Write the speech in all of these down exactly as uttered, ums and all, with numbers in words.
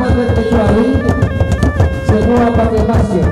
Terkecuali semua pakai masker.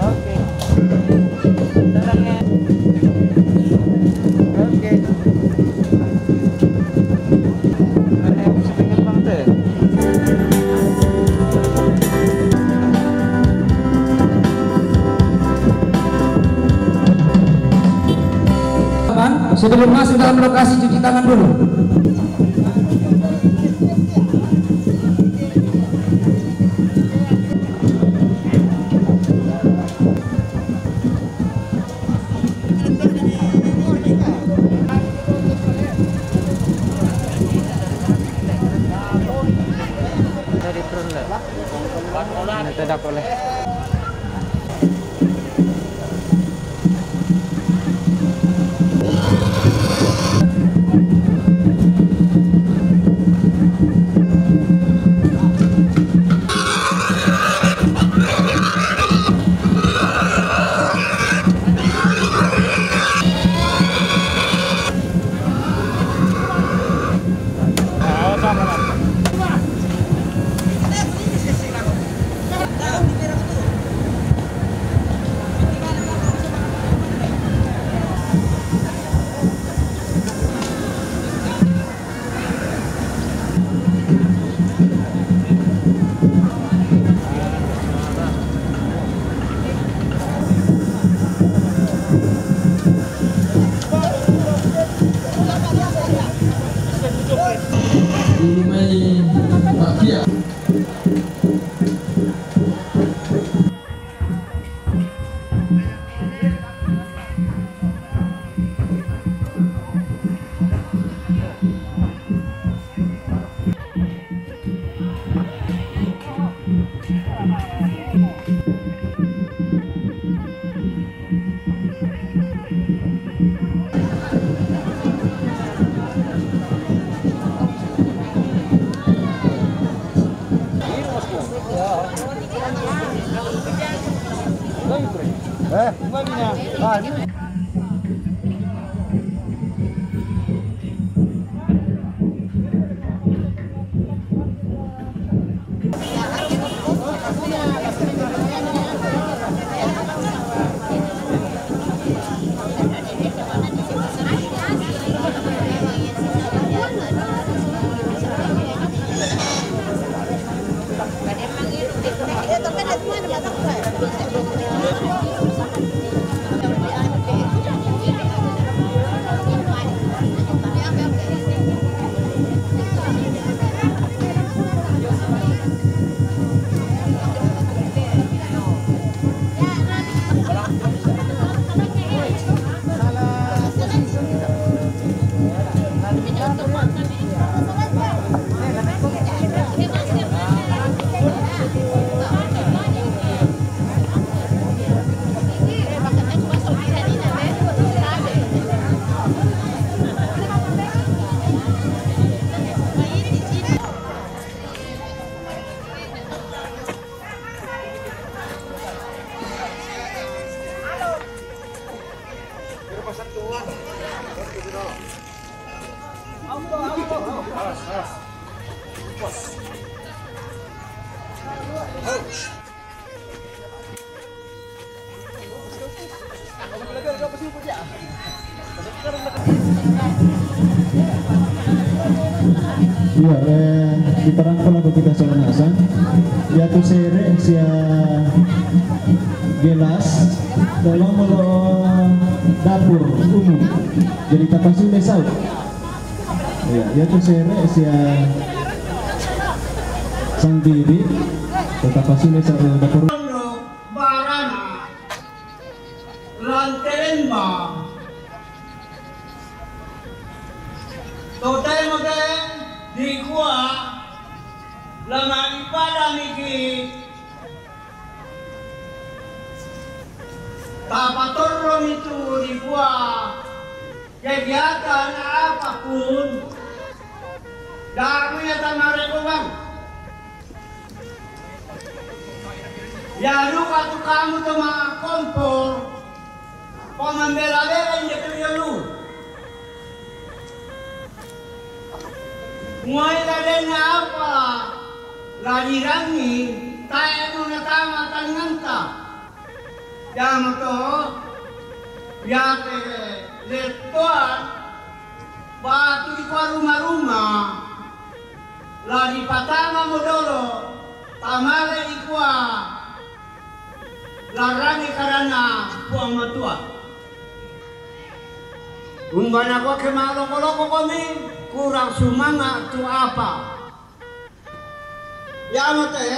Oke. Oke. Mana yang bisa penyumbang teh? Sebelum masuk dalam lokasi, cuci tangan dulu. Dari turun lah. Ini tidak boleh. Iya, eh, diterangkan aku kita soal nasan. Yaitu sere sia gelas, tolong melo dapur umum. Jadi tapasune sau. Iya, yaitu sere sia sang bibi, tapasune sau, eh, dapur. Barana, lantelemba. Totemo te dikua la maripada miki tapatorro mitu dikua kegiatan apapun. Daru ya tamare kobang. Ya luka tu kamu tu ma kompor. Pamambela-bela injo tu yolu. Muai lalenna apa lalirangi tae mo natama talinganta. Jamo to, yate lettoan batu dikua ruma-ruma. La dipatama modolo, tamale dikua, larangi karana Puang Matua. Umbana kua ke maloko-loko komi, kurang sumanga tu apa. Yamo te,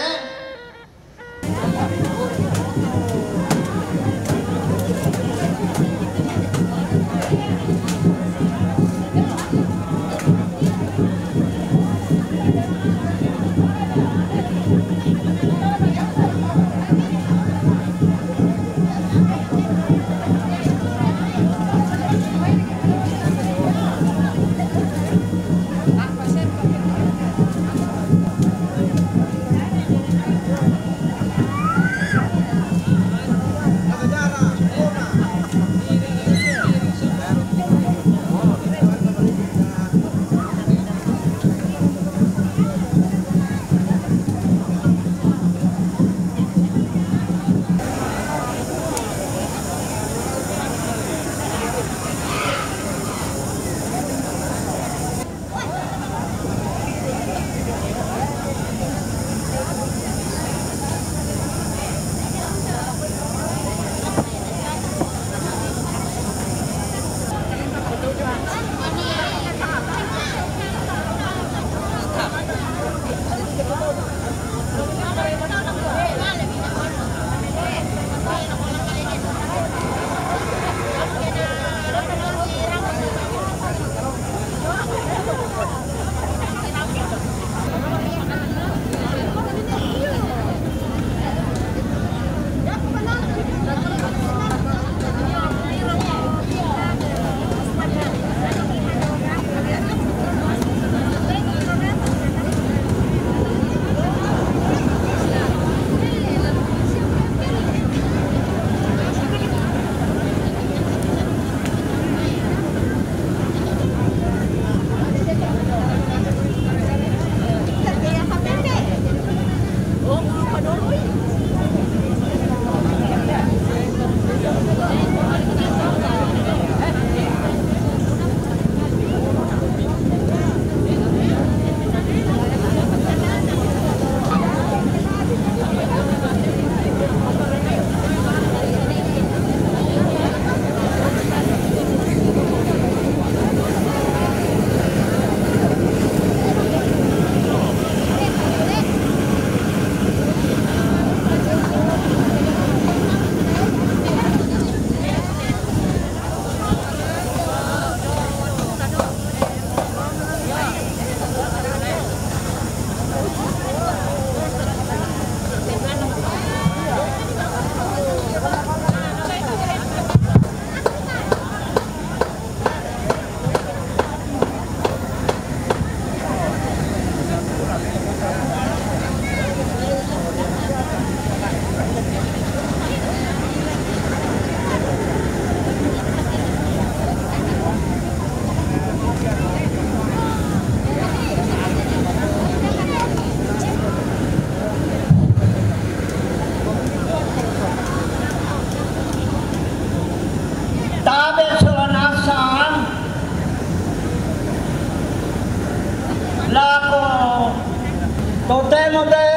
Mote-mote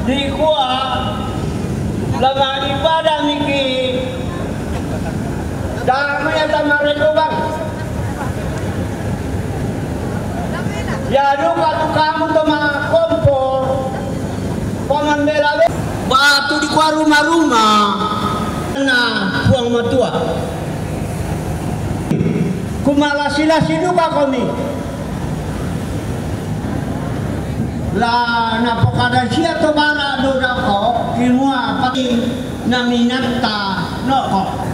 dikua lama ibadah niki. Damai ata maredo bang. Ya duka tu kamu to ma kompor. Paman bela be. Batu dikua rumah-rumah. Na puang matua. Kumalasi-lasi duka kami. La napokada sia to bara do dako, kimua pati naminatta noko.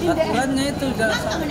Aturannya itu, jangan sampai.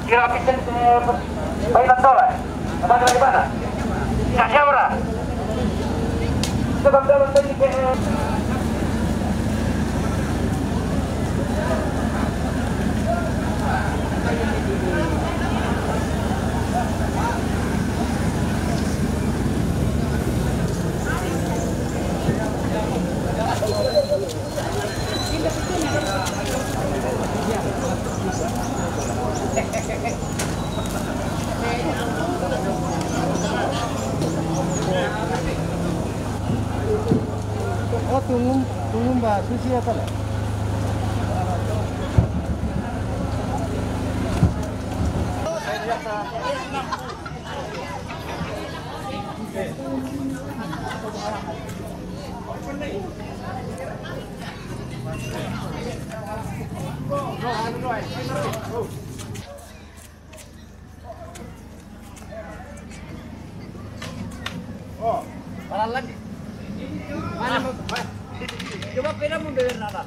Kira bisa, eh, baik betul, eh. Apa lagi mana? Nggak siapa dah. Sebab dalam tadi, eh, Oh, tunggu, tunggu, Mbak Susi ya, Pak? Oh, palan lagi. Mana mau? Coba peda mau beber nada.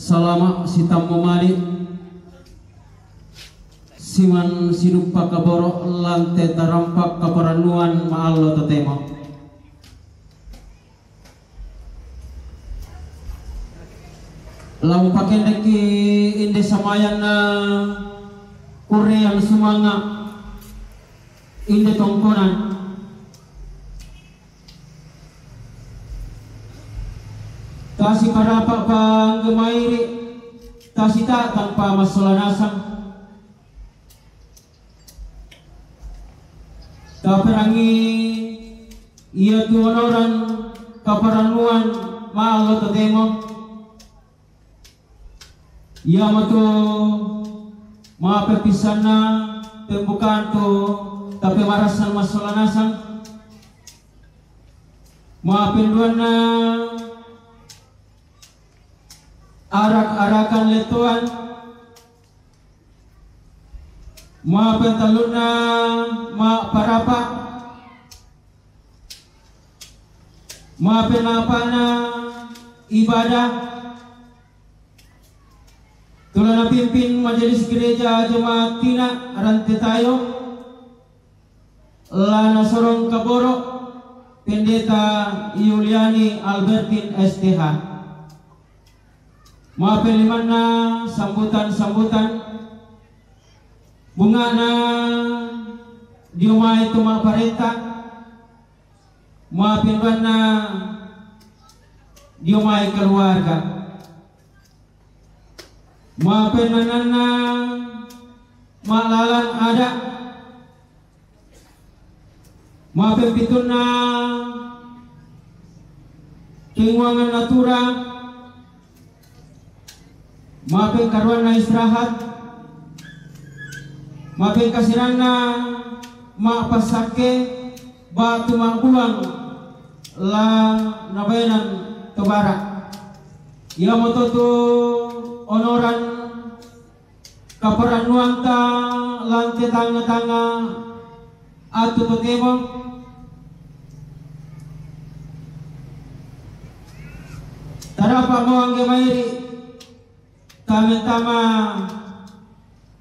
Salama' sitammu mali', siman siduppa kaboro' lan te tarampa' kaparannuan ma'allo totemo. La upakendekki inde samayanna kurreang sumanga' inde tongkonan. Tasiparapa'pa angge mairi', tasita'tangpa massola nasang. Taperangi iatu onoran kaparannuan ma'allo totemo. Iamoto ma'peppissanna pembukaan tu tapemarassan massola nasang. Ma'penduanna arak-arakan lettoan. Ma'pentallunna ma'parapa'. Ma'pennapa'na ibadah. Tu la napimpin Majelis Gereja Jemaat Tina Rantetayo, la nasorong kaboro' Pendeta Yuliani Albertin S T H. Ma'pelimanna sambutan-sambutan, bunga'na dio mai tu ma'parenta, ma'penduanna dio mai keluarga. Ma'pennannanna ma'lalan ada'. Ma'pempitunna kenguangan natura. Ma'pengkaruanna istirahat. Ma'pengkasiranna ma'passakke ba'tu ma'buang la nabaenan to bara'. Iamoto tu onoran kaparannuanta lan te tangnga-tangnga attu totemo. Tarapa'mo angge mairi' tamentama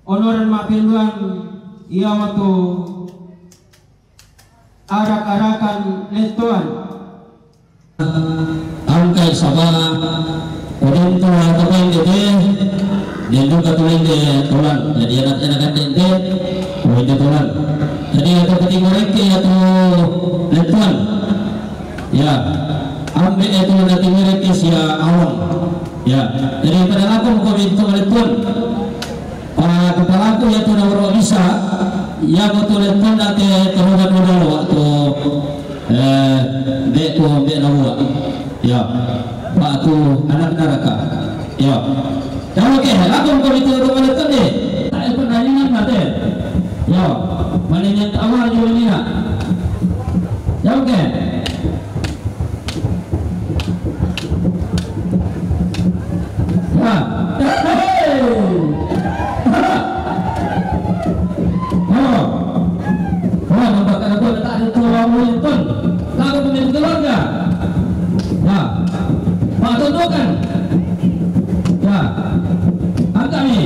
onoran ma'penduan iamoto arak-arakan lettoan. Angkai saba, odento atau main dede, dan juga tu main de tolan. Jadi anak-anak kan dede, main de tolan. Jadi atau ketiga reke atau lettoan. Ya, ambe itu nanti mereka sia awang. Ya, jadi pada aku kau itu lettoan. Pakapalaku iatu nauro bisa, iamotu lettonna te karuga-ruga loa tu, eh, de' tu de' naua. Ya. Ba'tu anak naraka. Ya. Kalau ke, langsung kau itu rumah lettonna. Tak ada pertandingan mate. Ya. Mana yang tak awal juga ni nak. Ya, oke. Nah. Hei. Oh. Oh, nampak tak ada pun, tak ada tu orang boleh pun. Tak ada pun keluarga. Ya. Pak tunjukkan. Ya. Angkat ni.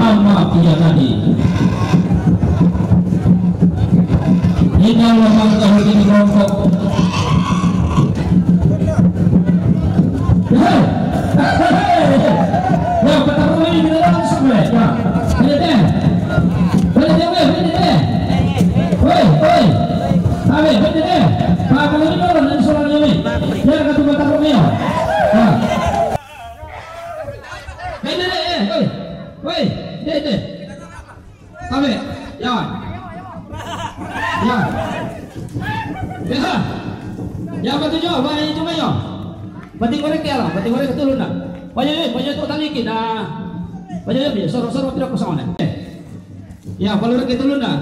Sama dia tadi. Ini adalah langkah ini kelompok. Hei. Hei. Ya, pertama ini kita langsung, ya. Ya. Ini deh. Ini deh, ini deh. Woi, woi. Abe, ini deh. Pak, kalau ini orang dari suaranya ini. Ya, kata pertama ini. Ya. Ini deh, eh, woi. Woi, deh, deh. Tabe, ya. Ya. Ya. Ya, betul juga, Pak, ini cuma ya. Berarti korek ya lah, berarti korek betul dah. Banyak, eh, banyak tu tali kita. Banyak, eh, sorok-sorok tidak kosong nih. Eh. Ya, kalau korek betul dah.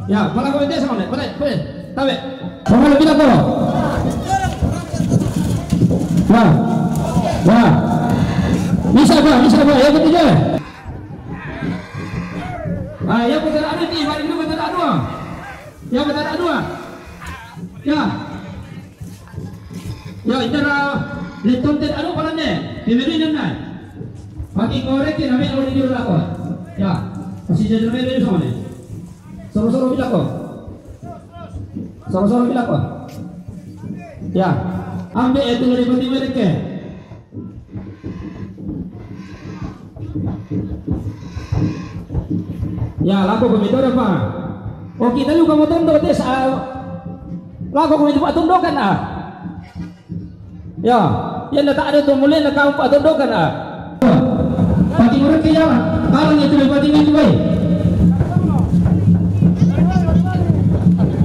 Ya, pala ko ite sama ne, pala, pala, tabe. Sama ne kita ko. Ya. Ya. Bisa ba, bisa ba, ya betul je. Ah, ya betul ada di, balik dulu betul ada. Ya betul ada. Ya. Ya, itara letonte anu palane, pemeri nana. Pati korek ke name ori di lako. Ya, pasi jadi name di sana. Soro-soro bilako. Soro-soro bilako. Ya, ambe itu dari pati mereke. Ya, lako kami itu ada apa? Oke, tadi kamu tonton tes. Lako kami itu patundokan ah. Ya, ya na tak ada tu mulai na kau patundokan ah. Pati mereka ya, kalau itu pati itu baik.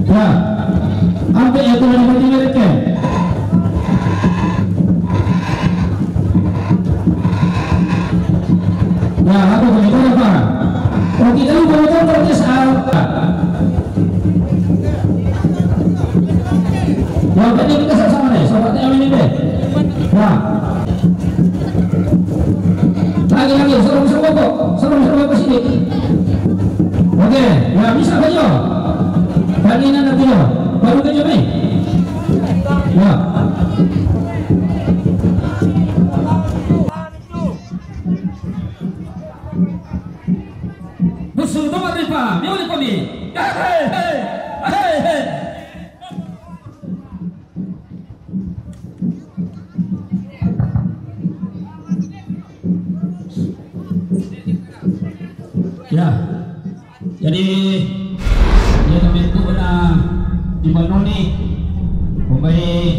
Ya, ampe itu dari pati mereka. Ya, aku boleh tahu apa? Oh, kita lupa tahu terus ah. Yang penting kita sama-sama nih, sobatnya ini deh. Nah. Lagi, lagi, serem, serem kok. Serem, serem ke sini. Oke, ya bisa aja. Tadi nanti ya. Baru ke sini. Ya. Musuh nomor lima, Mio Liponi. Hei, hei, hei, hei. Ya. Jadi, dia kami tu kena di Banoni. Pemain.